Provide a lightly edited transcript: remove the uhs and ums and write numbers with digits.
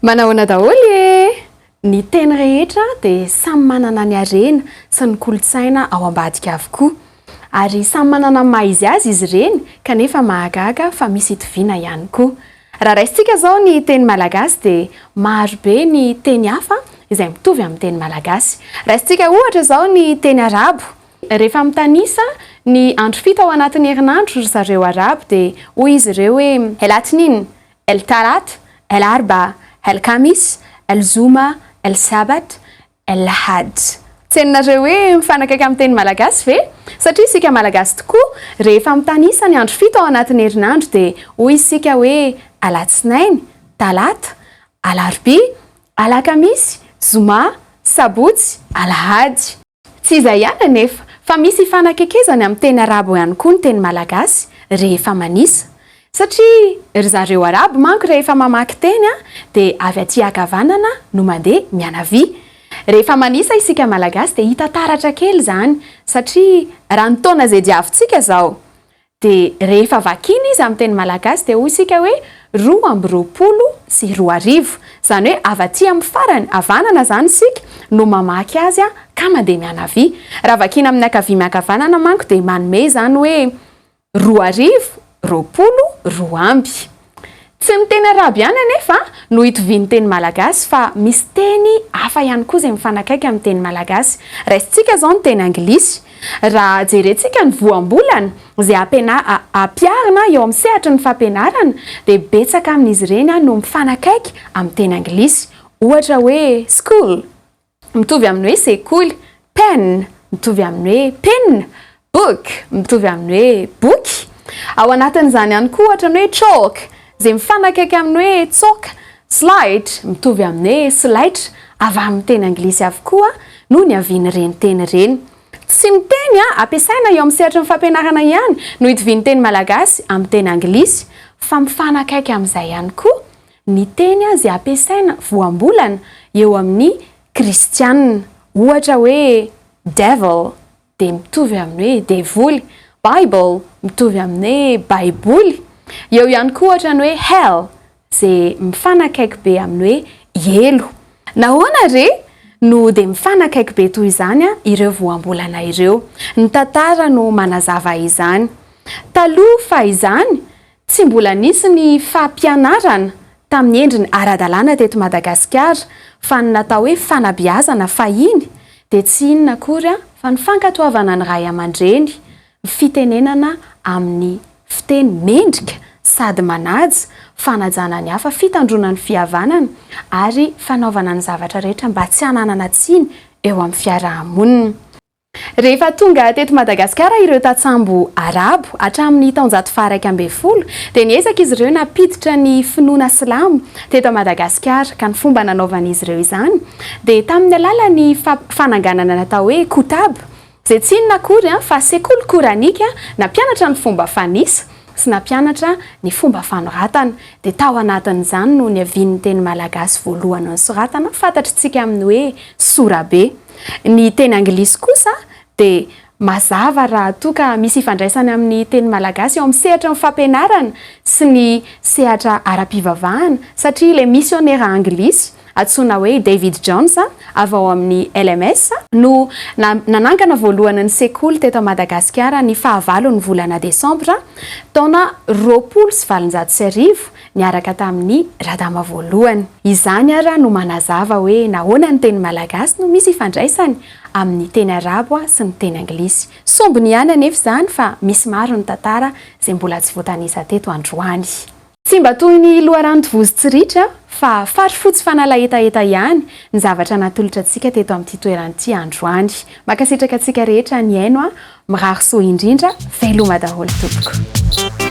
Manahoana daholo e! Ny teny rehetra dia samy manana ny harena sy ny kolontsaina ao ambadika avokoa. Ary samy manana ny maha izy azy izy ireny kanefa mahagaga fa misy itoviana ihany koa. Raha raisintsika izao ny teny malagasy dia maro be ny teny hafa izay mitovy amin'ny teny malagasy. Raisintsika ohatra izao ny teny arabo. Rehefa mitanisa ny andro fito ao anatin'ny herinandro ry zareo arabo dia hoy izy ireo hoe, El Atnin, El Talat, El Arba, El Khamis, El Zoma, El Sabat, El Ahad. Tsy henonareo hoe mifanakaiky amin'ny teny malagasy ve? Satria isika malagasy tokoa rehefa mitanisa ny andro fito ao anatin'ny herinandro dia hoy isika hoe alatsinainy, talata, alarobia, alakamisy, zoma, sabotsy, alahady. Tsy izay ihany anefa, fa misy ifanakekezany amin'ny teny arabo ihany koa ny teny malagasy rehefa manisa. Satria ry zareo arabo manko rehefa mamaky teny dia avy aty ankavanana no mandeha mianavia. Rehefa manisa isika malagasy dia hita taratra kely izany, satria raha ny taona izay diavintsika izao, Dia rehefa vakiana izy amin'ny teny malagasy dia hoy isika hoe 2022. Izany hoe avy aty amin'ny farany, havanana izany isika no mamaky azy ka mandeha mianavia. Raha vakiana amin'ny ankavia miankavanana manko dia manome izany hoe 2022. Tsy ny teny arabo ihany anefa no itovian'ny teny malagasy fa misy teny hafa ihany koa izay mifanakaiky amin'ny teny malagasy. Raisintsika izao ny teny anglisy. Raha jerentsika ny voambolana izay ampiharina eo amin'ny sehatry ny fampianarana dia betsaka amin'izy ireny no mifanakaiky amin'ny teny anglisy. Ohatra hoe school, mitovy amin'ny hoe sekoly, pen, mitovy amin'ny hoe penina, book, mitovy amin'ny hoe boky. Ao anatin'izany ihany koa ohatra ny hoe chalk, izay mifanakaiky amin'ny hoe tsoka, slide, mitovy amin'ny hoe solaitra, avy amin'ny teny anglisy avokoa no niavian'ireny teny ireny. Tsy ny teny ampiasaina eo amin'ny sehatry ny fampianarana ihany no itovian'ny teny malagasy amin'ny teny anglisy fa mifanakaiky amin'izay ihany koa ny teny izay ampiasaina voambolana eo amin'ny kristianina, ohatra hoe devil dia mitovy amin'ny hoe devoly, bible mitovy amin'ny hoe baiboly, eo ihany koa ohatra ny hoe hell izay mifanakaiky be amin'ny hoe helo. Nahoana re no dia mifanakaiky be toy izany ireo voambolana ireo? Ny tantara no manazava izany. Taloha fahizany, Tsy mbola nisy ny fampianarana tamin'ny endriny ara-dalàna teto Madagasikara fa ny natao hoe fanabeazana fahiny dia tsy inona akory fa ny fankatoavana ny ray aman-dreny, ny fitenenana amin'ny fiteny mendrika sady manaja, fanajana ny hafa, fitandroana ny fihavanana ary fanaovana ny zavatra rehetra mba tsy hananana tsiny eo amin'ny fiaraha-monina. Rehefa tonga teto Madagasikara ireo tantsambo arabo hatramin'ny taonjato faha-11 dia niezaka izy ireo nampiditra ny finoana silamo teto Madagasikara ka ny fomba nanaovan'izy ireo izany dia tamin'ny alalan'ny fananganana ny atao hoe Koutab izay tsy inona akory fa sekoly koranika nampianatra ny fomba fanisa sy nampianatra ny fomba fanoratana dia tao anatin'izany no niavian'ny teny malagasy voalohany nosoratana fantatr'tsika amin'ny hoe sorabe. Ny teny anglisy kosa dia mazava raha toa ka misy ifandraisany amin'ny teny malagasy eo amin'ny sehatry ny fampianarana sy ny sehatra ara-pivavahana satria ilay misionera anglisy antsoina hoe David Jones avy ao amin'ny LMS no nanangana voalohany ny sekoly teto Madagasikara ny fahavalon'ny volana desambra taona 1820 niaraka tamin'i Radama voalohany. Izany ara no manazava hoe nahoana ny teny malagasy no misy ifandraisany amin'ny teny arabo sy ny teny anglisy. Sombiny ihany anefa izany fa misy maro ny tantara izay mbola tsy voatanisa teto androany. Tsy mba toy ny loharano tovozy tsy ritra fa fary fotsy fanala hetaheta ihany ny zavatra natolotra antsika teto amin'ity toerana ity androany. Mankasitraka antsika rehetra nihaino a! Mirary soa indrindra, veloma daholo tompoko.